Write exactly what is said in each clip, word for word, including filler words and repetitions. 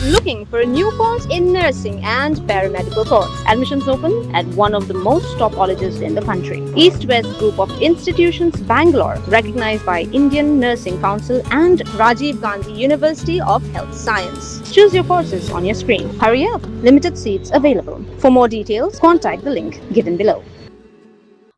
Looking for a new course in nursing and paramedical course? Admissions open at one of the most top colleges in the country. East West Group of Institutions, Bangalore, recognized by Indian Nursing Council and Rajiv Gandhi University of Health Science. Choose your courses on your screen. Hurry up, limited seats available. For more details, contact the link given below.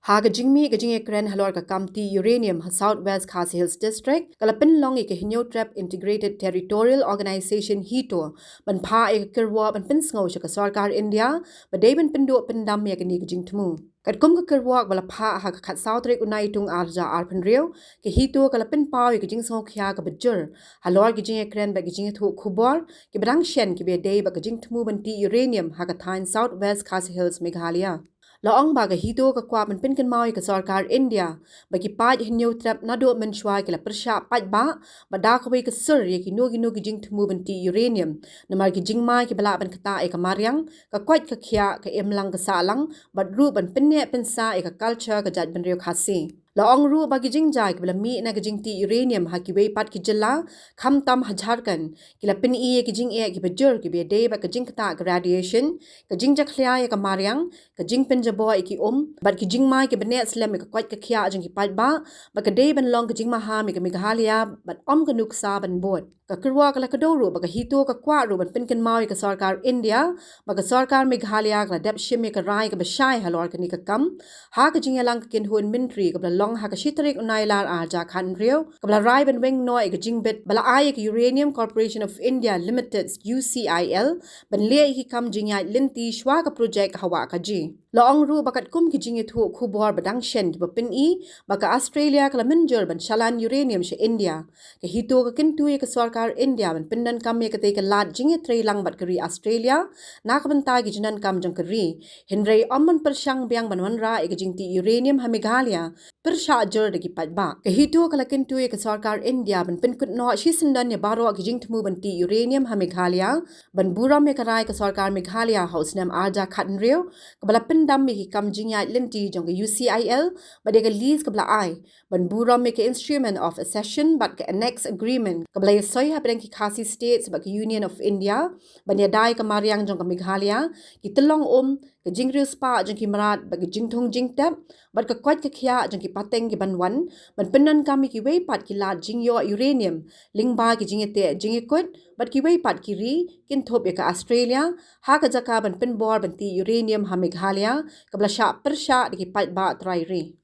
Ha ka jingmih ka jingïakren halor ka kam tih uranium ha South West Khasi Hills District, ka la pynlong ïa ka Hynñiewtrep Integrated Territorial Organization, HITO, ban phah ïa ka kyrwoh ban pynsngew sha ka sorkar India ba dei ban pynduh pyndam ïa kane ka jingthmu. Katkum ka kyrwoh ba la phah ha ka khatsaw tarik u Naitung arhajar arphew hynriew, ka HITO ka la pynpaw ïa ka jingsngewkhia kaba jur halor ka jingïakren bad ka jingïathuh khubor kiba dang shen kiba ïadei bad ka jingthmu ban tih uranium ha ka thaiñ South West Khasi Hills, Meghalaya. La ong ba ka HITO ka kwah ban pynkynmaw ïa ka sorkar India ba ki paid Hynñiewtrep naduh mynshwa ki la pyrshah paidbah bad da kawei ka sur ïa kino kino ki jingthmu ban tih uranium, namar ki jingma kiba lah ban ktah ïa ka mariang, ka koit ka khiah, ka imlang ka sahlang, bad ruh ban pynneh pynsah ïa ka culture ka jaitbynriew Khasi. La ong ruh ba ki jingjia kiba la mih na ka jingtih uranium ha kiwei pat ki jylla, khamtam ha Jharkhand, ki la pyni ïa ki jingeh kiba jur kiba ïadei bad ka jingktah ka radiation, ka jingjakhlia ïa ka mariang, ka jingpynjaboh ïa ki um, bad ki jingma kiba neh slem ïa ka koit ka khiah jong ki paidbah, ba ka dei ban long ka jingmaham ïa ka Meghalaya bad ym ka nuksa ban bud. Ka kyrwoh ka la kdew ruh ba ka HITO ka kwah ruh ban pynkynmaw ïa ka sorkar India ba ka sorkar Meghalaya ka la dep shim ïa ka rai kaba shai halor kane ka kam ha ka jingïalang ka kynhun myntri kaba la long ha ka shi tarik u Nailar arhajar khathynriew, kaba la rai ban weng noh ïa ka jingbit ba la ai ïa ka Uranium Corporation of India Limited, U C I L, ban leh ïa ki kam jingïaid lynti shwa ka projek ha Wahkaji. La ong ruh ba katkum ki jingïathuh khubor ba dang shen kiba pyni ba ka Australia ka la mynjur ban shalan uranium sha India, ka HITO ka kyntu ïa ka sorkar India ban pyndonkam ïa katei ka lad jingïatreilang bad ka ri Australia na ka bynta ki jingdonkam jong ka ri, hynrei ym ban pyrshang biang ban wanrah ïa ka jingtih uranium ha Meghalaya pyrshah jur da ki paidbah. Ka HITO ka la kyntu ïa ka sorkar India ban pynkut noh shisyndon ïa baroh ki jingthmu ban tih uranium ha Meghalaya, ban burom ïa ka rai ka sorkar Meghalaya ha u snem arhajar khathynriew kaba la pyndam ïa ki kam jingïaid lynti jong ka U C I L bad ïa ka lease kaba la ai, ban burom ïa ka Instrument of Accession bad ka Annex Agreement kaba la ïasoi hapdeng ki Khasi States bad ka Union of India, ban ïada ïa ka mariang jong ka Meghalaya, ki tyllong um, ka jingriewspah jong ki mrad bad ka jingthung jingtep bad ka koit ka khiah jong ki pateng ki ban wan, ban pyndonkam ïa kiwei pat ki lad jingïoh uranium lyngba ki jingïateh jingïakut bad kiwei pat ki ri kin thup ïa ka Australia ha ka jaka ban pynbor ban tih uranium ha Meghalaya kaba la shah pyrshah da ki paidbah trai ri.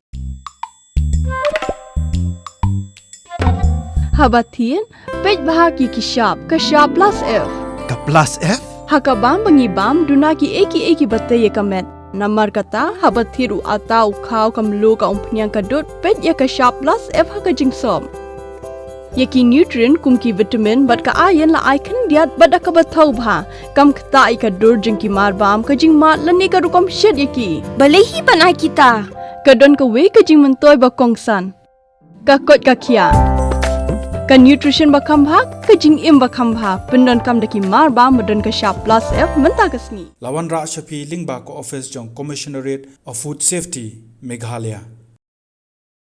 Haba thied, peit bha ki ki shap, ka shap plus F. Ka plus F? Ha ka bam ba ngi bam, duna ki ei ki ei kiba tei ïa ka met. Namar kata, haba thied u atta u khaw ka mluh ka umphniang ka dud, peit ïa ka shap plus F ha ka jingsop. Ïa ki nutrient kum ki vitamin bad ka iron la ai khyndiat bad da kaba thaw bha. Kam ktah ïa ka dur jong ki marbam, ka jingmad lane ka rukom shet ïa ki. Balei hi ban ai kita? Ka don kawei ka jingmyntoi ba kongsan. Ka koit ka khiah. Ka nutrition ba kham bha, ka jingim ba kham bha. Pyndonkam da ki marbam ba don ka shap plus F mynta ka sngi. La wanrah sha phi lyngba ka office jong Commissionerate of Food Safety, Meghalaya.